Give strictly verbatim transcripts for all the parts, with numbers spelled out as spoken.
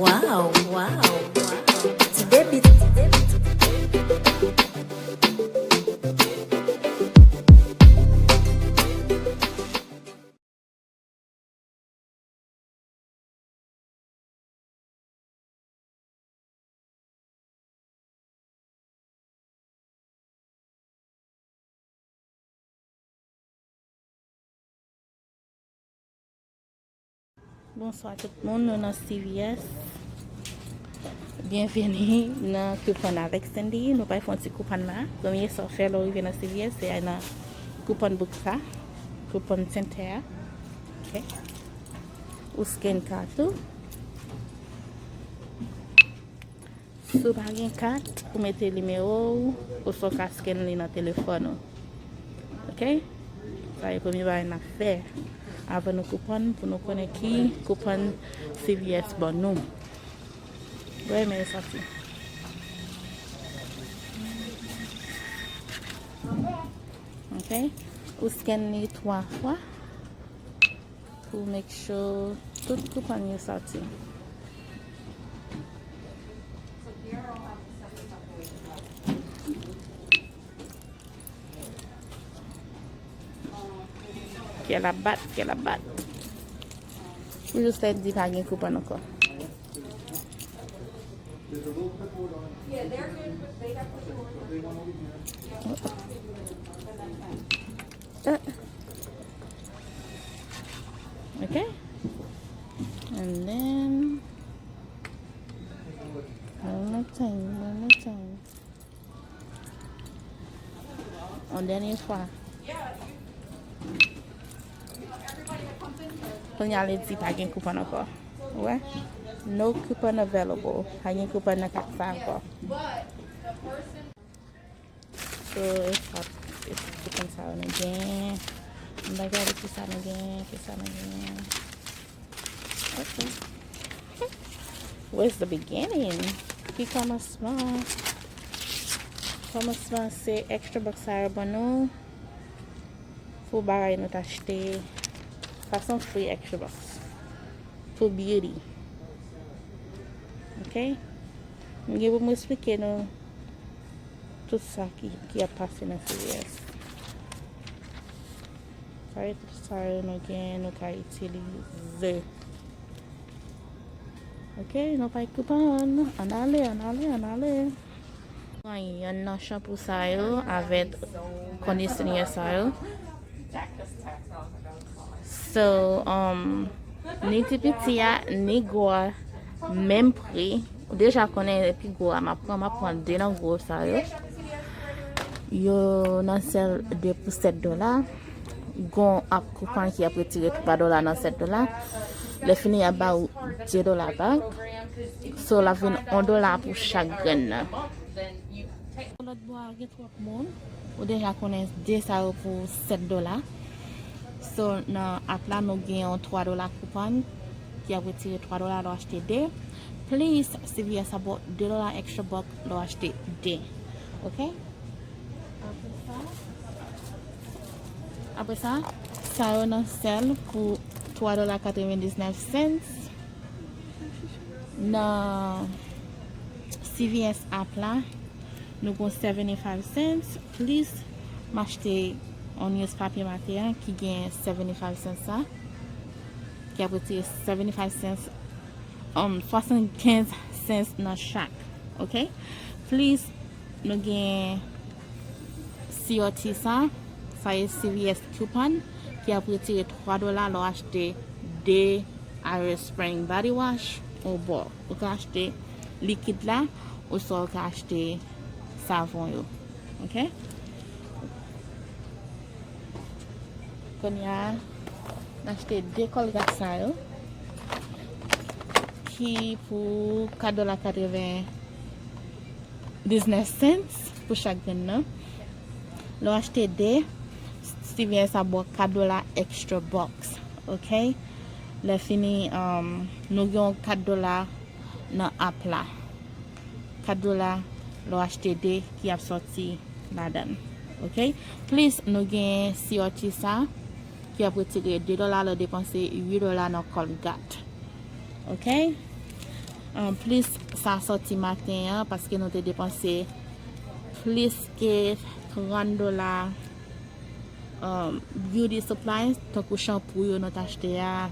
Wow, wow, wow. Ti depi, ti depi, ti depi. Bonswa tout moun, nou nan C V S. Byenveni nan Coupon avèk Cindy. Nou pral fè yon ti coupon la. Premye sa w fè lè w rive nan C V S, se al nan coupon book sa, coupon center a. Ok. Ou scan kat ou. Si w pa gen kat, ou mete nimewo w, oswa w ka scan li nan telefòn ou. Ok? Sa e premye bagay n ap fè. Avan nou coupon, pou nou konnen ki coupon C V S ban nou. Wè, men e sòti. Ok? Ou scan li twa fwa. Pou make sure tout coupon yo sòti. Kè l ap bat, kè l ap bat. Pou jis lè di pa gen coupon ankò. Uh, okay. And then, one more time, one more time. Yon dènye fwa. Kounye a li di pa gen coupon ankò. Ou wè? No coupon available. Pa gen coupon nan kat sa ankò. So, e sa, e sa ki konsa nou gen. M ta gade ki sa nou gen, ki sa nou gen. Ok. Where's the beginning? Ki kòmansman? Kòmansman se extra box sa yo ban nou. Pou bagay nou t achte. Fason free extra box. Pou beauty. Ok? M gen pou m esplike nou tout sa ki, ki ap pase nan C V S. Sa yo, tout sa yo nou gen, nou ka itilize. Ok, nou pa koupe ann. Ann ale, ann ale, ann ale. Mwen yonn nan chanpou sa yo avèk conditioner sa yo. So, um, ni ti piti a, ni gwo a, menm pri. Ou deja konnen pi gwo a, m ap pran, m ap pran de nan gwo sa yo. Yo nan sèl de pou sèt dola. Gon ap coupon ki ap retire twa dola nan sèt dola. Lè fini, y ap ba ou de dola back. So, l ap vin yon dola pou chak grenn nan. Lòt bò a gen twòp moun. Ou deja konnen de sa yo pou sèt dola. So, nan app la, nou gen yon twa dola coupon ki ap retire twa dola lè w achte de. Plis, C V S ap ba w de dola extra buck lè w achte de. Ok? Apre sa, apre sa, sa yo nan sèl pou twa dola katrevendiznèf cents. Nan C V S app la, nou gon seventy-five cents, plis m achte yon newspaper maten an ki gen seventy-five cents sa, ki ap retire seventy-five cents, um, swasann kenz cents nan chak, ok? Plis, nou gen C R T sa, sa e C V S coupon, ki ap retire twa dola lè w achte de Irish Spring body wash ou bò. Ou ka achte likid la, oswa ou ka achte savon yo. Ok? Kounye a, n achte de Colgate sa yo, ki pou kat dola katrevendiznèf cents pou chak grenn nan. Lè w achte de, C V S ap ba w kat dola extra bucks, ok? Lè fini, um, nou gen yon kat dola nan app la. Kat dola lè w achte de ki ap sòti ladan l. Ok? Plis, nou gen C R T sa, ki ap retire de dola lè w depanse uit dola nan Colgate. Ok? Um, plis sa sòti maten an, paske nou te depanse plis ke trant dola, um, beauty supplies, tankou chanpou yo nou t achte a,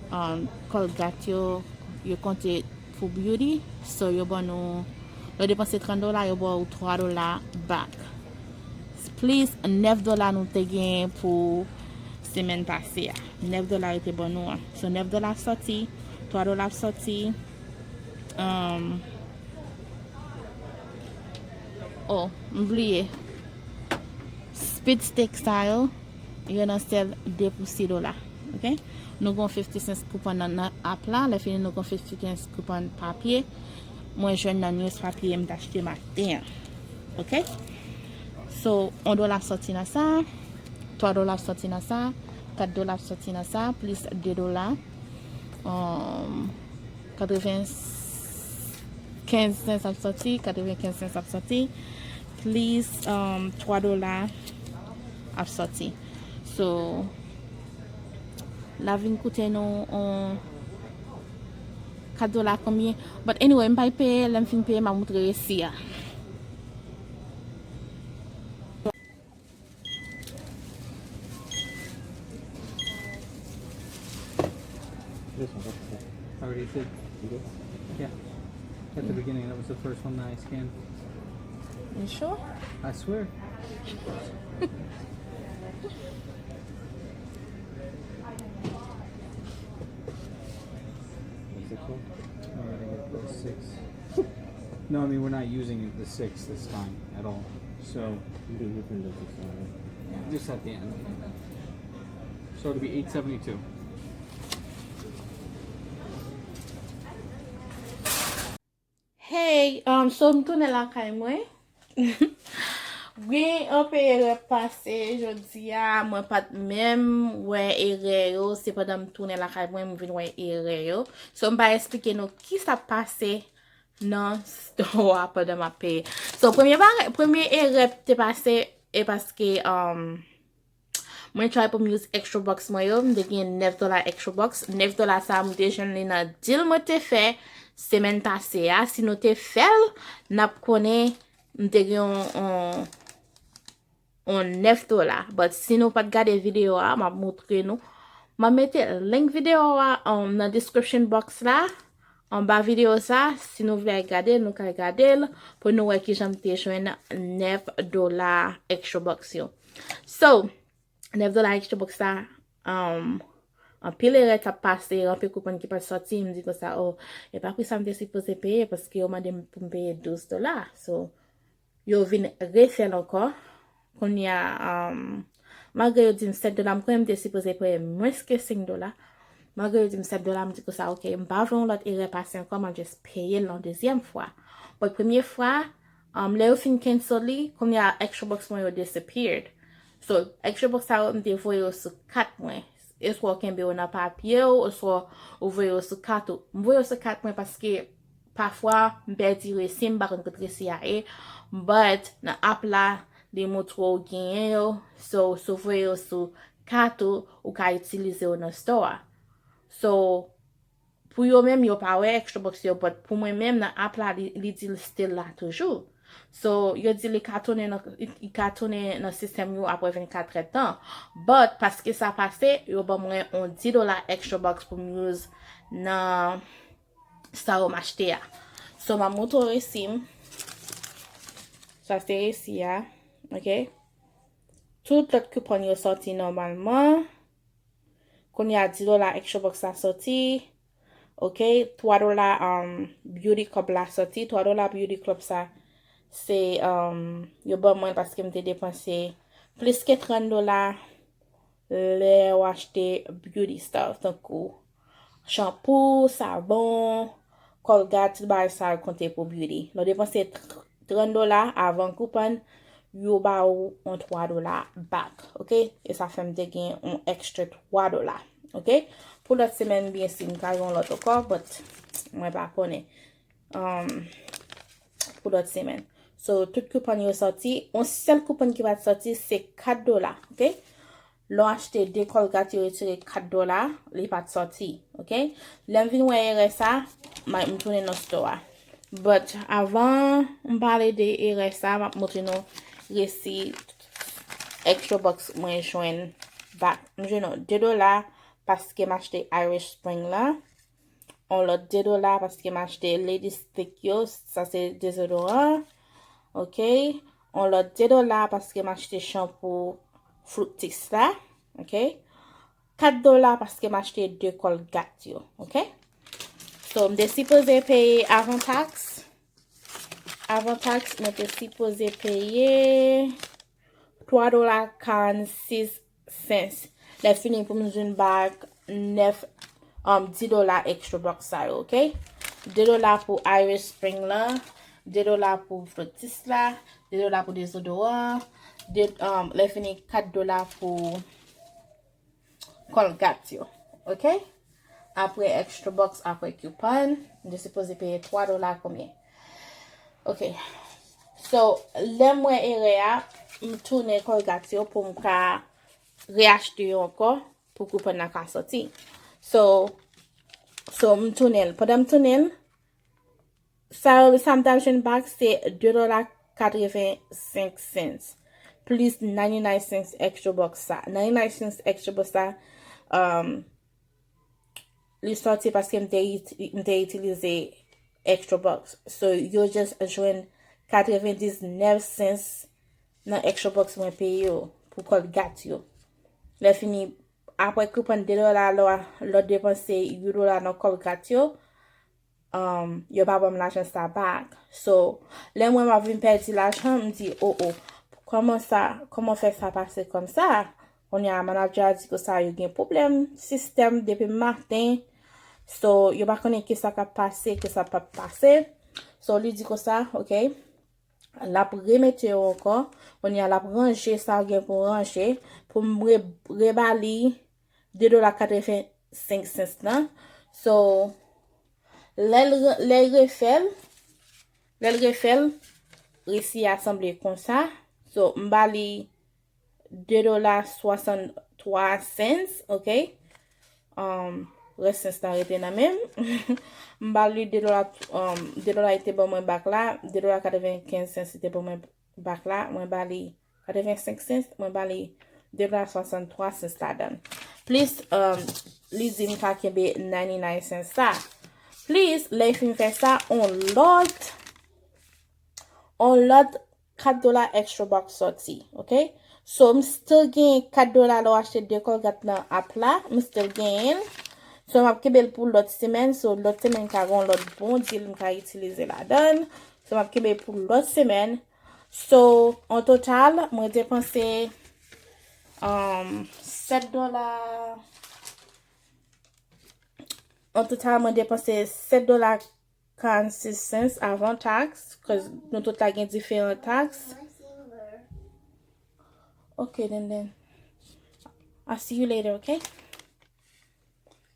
um, Colgate yo, yo konte pou beauty. So, yo ban nou, lè w depanse trant dola, yo ba w twa dola back. Plis nèf dola nou te gen pou semèn pase a. Nèf dola yo te ban nou an. So, nèf dola ap sòti, twa dola ap sòti. Um, oh, m bliye. Speed stick sa yo, yo nan sèl de pou sis dola. Ok? Nou gon fifty cents coupon nan, nan app la. Lè fini, nou gon fifty cents coupon papye. Mwen jwenn nan news papye m t achte maten an. Ok? So, yon dola ap sòti nan sa, twa dola ap sòti nan sa, kat dola ap sòti nan sa, plis de dola. Um, katrevenkenz sens ap sòti, katrevenkenz sens ap sòti, plis, um, twa dola ap sòti. So, l ap vin koute nou, um, kat dola konbyen. But anyway, m pral peye, lè m fin peye, m ap moutre resi a. This one, that's okay. Already did. You good? Yeah. At the beginning, that was the first one that I scanned. You sure? I swear. What's it called? Already got the six. No, I mean, we're not using the six this time at all. So, you can look in the six already. Just at the end. So it'll be eight seventy-two. Hey, um, so m tounen lakay mwen. Gen anpil erè pase jodi a, mwen pa t menm wè erè yo, se pandan m tounen lakay mwen, m vin wè erè yo. So, m pa eksplike nou ki sa k pase nan store a pandan m ap peye. So, premye bagay, premye erè te pase, e paske, um, mwen try pou m use extra bucks mwen yo, m te gen nèf dola extra bucks. Nèf dola sa, m te jwenn li nan deal mwen te fè semèn pase a. Si nou te fè l, n ap konnen m te gen yon, yon, yon nèf dola. But si nou pa t gade videyo a, m ap moutre nou. M ap mete link videyo a, um, nan description box la, anba videyo sa. Si nou vle al gade l, nou ka al gade l pou nou wè kijan m te jwenn nèf dola extra bucks yo. So, nèf dola extra bucks sa, um, anpil erè t ap pase, anpil koupon ki pa t sòti, m di konsa, oh, e pa pri sa m te sipoze peye, paske yo mande m pou m peye douz dola. So, yo vin refè l ankò. Kounye a, um, malgre yo di m sèt dola, m kwè m te sipoze peye mwens ke senk dola. Malgre yo di m sèt dola, m di konsa, ok, m pa vle yon lòt erè pase ankò, m ap just peye l yon dezyèm fwa. But premye fwa, um, lè yo fin cancel li, kounye a extra bucks mwen yo disappeared. So, extra bucks sa yo, m te voye yo sou kat mwen. Eswa w kenbe yo nan papye w, oswa w voye yo sou kat ou. M voye yo sou kat mwen paske pafwa m pèdi resi, m pa konn kot resi a ye. But nan app la, li montre w genyen yo. So, si w voye yo sou kat ou, ou ka itilize yo nan store a. So, pou yo menm, yo pa wè extra bucks yo, but pou mwen menm, nan app la, li, li di l still la toujou. So, yo di li ka tounen nan, li, li ka tounen nan sistèm yo apre vennkatrè tan. But, paske sa pase, yo ban mwen yon dis dola extra bucks pou m use nan sa yo m achte a. So, m ap montre w resi m. Sa se resi a, ok? Tout lòt koupon yo sòti nòmalman. Kounye a dis dola extra bucks la sòti. Ok, twa dola, um, beauty club la sòti. Twa dola beauty club sa, se, um, yo ban mwen paske m te depanse plis ke trant dola lè w achte beauty stuff, tankou chanpou, savon, Colgate, tout bagay sa yo konte pou beauty. Lè w depanse tr-, trant dola avan koupon, yo ba ou yon twa dola back, ok? E sa fè m te gen yon extra twa dola, ok? Pou lòt semèn, byen si m ka gen yon lòt ankò, but mwen pa konnen. Um, pou lòt semèn. So, tout koupon yo sòti. Yon sèl koupon ki pa t sòti, se kat dola, ok? Lè w achte de Colgate, yo retire kat dola, li pa t sòti, ok? Lè m vin wè erè sa, m tounen nan store a. But avan m pale de erè sa, m ap montre nou resi Extra Bucks mwen jwenn back. M jwenn yon de dola paske m achte Irish Spring la. On lòt de dola paske m achte Lady Stick yo, sa se dezodoran. Ok. On lòt de dola paske m achte chanpou Fructis la. Ok. Kat dola paske m achte de Colgate yo. Ok. So, m te sipoze peye avan taks. Avan taks, mwen te sipoze peye twa dola karannsis sens. Lè fini pou m jwenn back nèf, um, di dola Extra Bucks sa yo, ok? De dola pou Irish Spring la, de dola pou Fructis la, de dola pou dezodoran, de, um, lè fini kat dola pou Colgate yo, ok? Apre Extra Bucks, apre coupon, m te sipoze peye twa dola konbyen? Ok. So, lè m wè erè a, m tounen Colgate yo pou m ka reachte yo ankò pou coupon nan ka sòti. So, so m tounen l. Pandan m tounen l, sa yo, sa m t ap jwenn back se de dola katrevensenk sens plis ninety-nine cents Extra Bucks sa. Ninety-nine cents Extra Bucks sa, um, li sòti paske m te iti-, m te itilize Extra Bucks. So, yo just jwenn katrevendiznèf cents nan Extra Bucks mwen peye yo pou Colgate yo. Lè fini, apre coupon de dola, lè w depanse uit dola nan Colgate yo, um, yo pa ban m lajan sa back. So, lè mwen m ap vin pèdi lajan, m di, "O, o, kòman sa, kòman fè sa pase kòmsa?" Kounye a, manager a di konsa yo gen pwoblèm sistèm depi maten. So, yo pa konnen kisa k ap pase, kisa p ap pase. So, li di konsa, ok, l ap remete yo ankò. Kounye a, l ap ranje sa gen pou ranje, pou m re-, reba li de dola katrevensenk sens lan. So, lè l re-, lè l refè l, lè l refè l, resi a sanble konsa. So, m ba li de dola swasanntwa sens, ok? Um, rès sens lan rete nan men m. M ba li de dola, um, de dola li te ban mwen back la, de dola katrevenkenz sens li te ban mwen back la, mwen ba li katrevensenk sens, mwen ba li de dola swasanntwa sens ladan l. Plis, um, li di m ka kenbe ninety-nine sens sa. Plis, lè l fin fè sa, on lòt, on lòt kat dola Extra Bucks sòti, ok? So, m still gen kat dola lè w achte de Colgate nan app la, m still genyen l. So, m ap kenbe l pou lòt semèn. So, lòt semèn ka gen yon lòt bon deal m ka itilize ladan l. So, m ap kenbe l pou lòt semèn. So, an total, mwen depanse, um, sèt dola. An total, mwen depanse sèt dola karannsis sens avan taks, 'cause nou tout la gen diferan taks. Ok, then, then. I'll see you later, ok?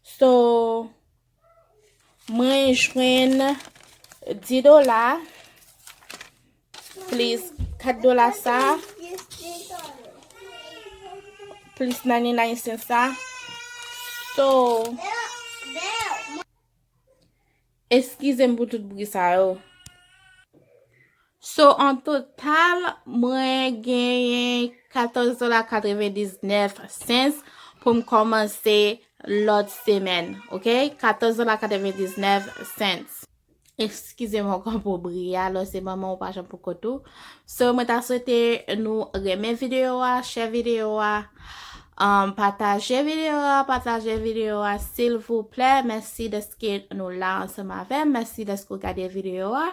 So, mwen jwenn di dola, plis kat dola sa, plis ninety-nine sens sa. So, eskize m pou tout bri sa yo. So, an total, mwen genyen katòz dola katrevendiznèf sens pou m kòmanse lòt semèn, ok? Katòz dola katrevendiznèf sens. Eskize m ankò pou bri a, lè w se manman w pa janm pou kont ou. So, mwen ta swete nou renmen videyo a, share videyo a, um, pataje videyo a, pataje videyo a, silvouplè. Mèsi dèske nou la ansanm avè m. Mèsi dèske w gade videyo a.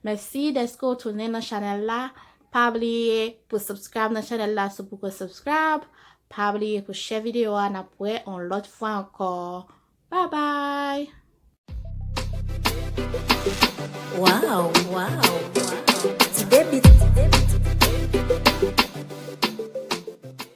Mèsi dèske w tounen nan chanèl la. Pa bliye pou subscribe nan chanèl la si w poko subscribe. Pa bliye pou share videyo a. N ap wè on lòt fwa ankò. Bye bye! Wow, wow, wow. Ti baby, ti baby.